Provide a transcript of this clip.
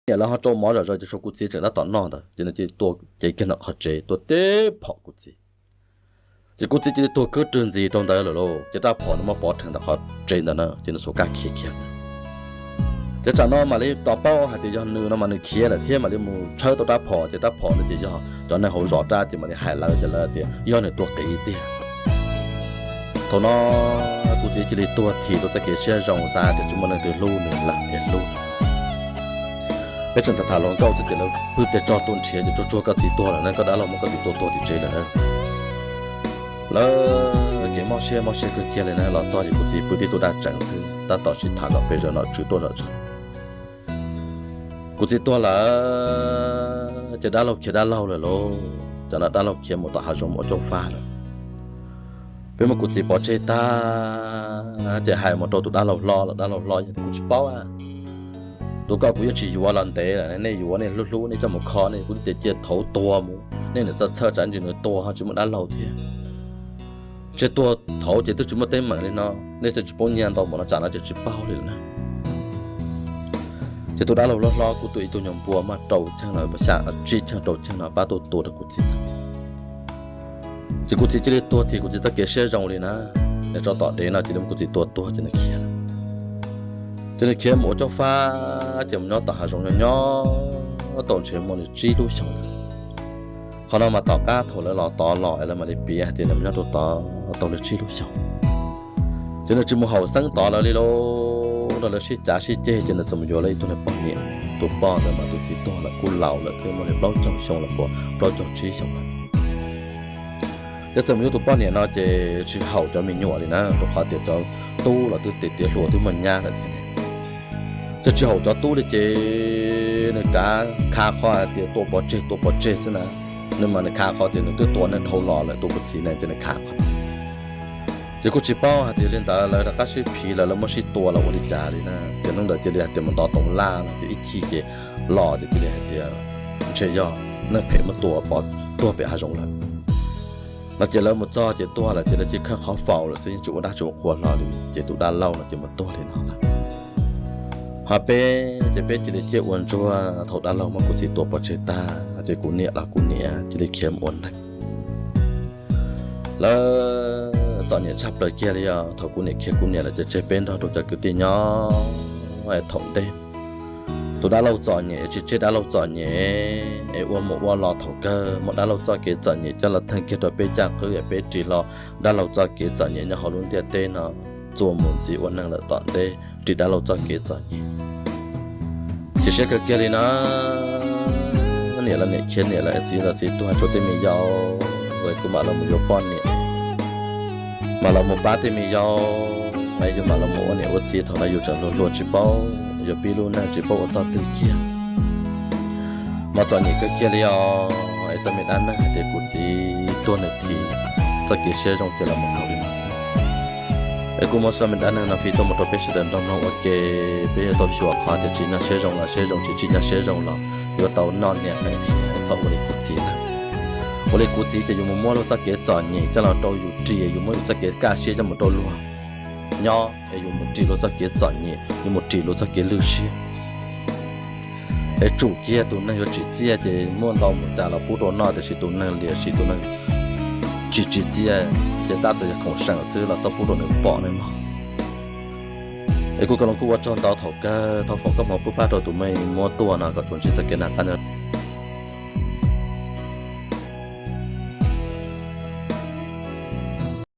niam lawv ho rau mov zom zaws ces tshuav kuv txiv tseem tab tom noj ntawd ces nws cia li tuaj cev kiag ntawm qhov tsev tuaj teb phom kuv txiv. Ces kuv txiv cia li tuag khwb rwg ntxiv rau ntawd lawm lauj, ces rab phom nws muab pov rhees ntawm qhov tsev ntawd na ces nws xuas kab khiav kiag. Ces tsam no mam li tos paub hais tias yog nws no mas nws khiav lawm thiab mam li mus tshawb tau rab phom, ces rab phom no ces yog cov neeg hauv zos rab ces mam li hais lawv ces lawv tias yog nws tua qiv tiag. Thaum no kuv txiv cia li tuag thim rau txoj kev siab zoo xav tias tsis muaj leej twg hlub nws lawm thiaj hlub. Peb tseem tham tham hluas nkauj txog ces lawv pw pes tsawg tuaj nrhiav ces tsuag tsuag koj txiv tuag lawm na, koj dab laug muab koj txiv tua tuag tim tsev lawm. Lawv kev mob siab mob siab kawg kiag li na, los txog ces kuv txiv pw tib tug dab tseem xwb, tab tom sib tham kom pes zaws nom tswv tuaj zom zaws. Kuv txiv tuag lawm ces dab laug khiav dab laug lawm lauj, cov no dab laug khiav mus tom hav zoov mus ua caub fab lawm. Peb muab kuv txiv pov tseg tag ces hais mus rau tus dab laug hlob los dab laug hlob yog kuv tsis paub a, tus ko kuv yeej tsis yuav los ntev lawm, nej yuav nej hlub hlub nej coj mus kho nej kuv tias cia thaum tuag mus nej niam txawj txhawj tsam ntsis nws tuag ho tsis muaj dab laug thiab. Tseg tuag thaum ces twb tsis muaj teeb meem li no, nej twb tsis paub nyiaj ntau npaum no tsam no ces tsis paub li lawm na. Ces tus dab laug hlob hlob kuj tua ib tug nyuag npua muaj rau cheej los xya tsib cheej rau cheej no pab tuaj tua rau kuv txiv. Ces kuv txiv cia li tuag thim kuv txiv txoj kev siab zoo li na. Nws tso tom dev no ces nws muab kuv txiv tua tuag ces nws khiav. Ces nws khiav mus ua caub fab ces mus nyob tom hav zoov nyob nyob tau ntshe muaj li tsib lub xyoos. Qhov no mas tom qab thaum lawv los tod los es lawv mam li piav hais tias nws mus nyob rau tod tau li tsib lub xyoos. Ces nws tsis mus haum xeeb tod lawv li lauj, rau lawv sib cav sib ceg ces nws txawm mus yuav lawv ib tug niag poj niam. Tus poj ntawd mas tus txiv tuag lawm kuj laus lawm twb muaj li plaub caug xyoo los puas plaub caug tsib xyoo lawm. Ces txawm mus yuav tus poj niam no ces tsis haum cov me nyuam li na, rau qhov tias cov tub los twb tiav tiav hluas twb muaj nyab lawm thiab. Ces tsis haum cov tub li ces nws kav khav qhov hais tias tua pov tseg tua pov tseg xwb na. Nws mas nws khav qhov tias nws twb tua neeg dhau los lawm tua kuv txiv ne ces nws khav qhov. Ces kuj tsis paub hais tias li ntawd lawv rov qab sib phiv lawm lawv muab sib tua los ua li cas li na, ces hnub ntawd cia li hais tias mus ntov toov laj no ces ib chim ces los ces cia li hais tias ntshe yog neeg phem muab tua pov tuag pem hav zoov lawm. No ces lawv mus txog ces tuag lawm ces lawv cia li khawb qhov faus lawm xwb yeej tsis ua dab tsi ua qhua hlo li ces tus dab laug no ces mus tuag li no lawm. Ho peb ces peb cia li ciaj ua ntsuag thaum dab laug muab kuv txiv tua pov tseg tag ces kuv niam los kuv niam cia li khiav mus ua neeg. Lawv txom nyem tshaj plaws kiag li os, thaum kuv niam khiav kuv niam lawm ces tseg peb nrog rau cov kwv tij nyob es thaum ntej tus dab laug txom nyem tsis tseg dab laug txom nyem es ua mus ua los thaum kawg muab dab laug txoj kev txom nyem coj los theej kiag rau peb caj qwb es peb ris hlo dab laug txoj kev txom nyem nyob hauv lub ntiaj teb no txuas mus ntxiv ua neeg lawm tom ntej ris dab laug txoj kev txom nyem. Chim siab kawg kiag li na, niam los niam khiav niam lawm txiv los txiv tuag tshuav tej me yau, kuv mam los mus yuav poj niam, mam los mus pab tej me yau, yus mam los mus ua niam ua txiv thaum no yus tseem hluas hluas tsis paub, yus pib lub neej tsis paub ua txoj twg kiag. Mas txom nyem kawg kiag li os, es txoj me dab neeg hais tias kuv txiv tuag nws thim, txoj kev siab zoo ces los mus xaus li no xwb. Es kuv muab txoj me dab neeg no fij tuaj mus rau peb sawv daws nrog mloog ua ke, peb yuav tau xyuas qhov tias tsim nyog siab zoo los siab zoo, tsis tsim nyog siab zoo los yuav tau noj niam thiab txhob ua li kuv txiv lawm. Ua li kuv txiv ces yus mus muab luag txoj kev txom nyem coj los rau yus ris, yus muab yus txoj kev kaj siab coj mus rau luag nyob, es yus mus ris luag txoj kev txom nyem, yus mus ris luag txoj kev lwj siab. Es tsum kiag tus neeg yuav tsim txiaj ces muaj ntau mus cas los pub rau noj, tiam sis tus neeg liam sim tus neeg tsis tsim txiaj ces tab txawm yog khoom seem xwb los txhob pub rau nws pom nawb mog. Es kuv Koos Loos kuj ua tsaug ntau thaum kawg, thov foom koob hmoov pub pab rau tus me muab tuaj no kom tsuas ntsib txoj kev noj qab nyob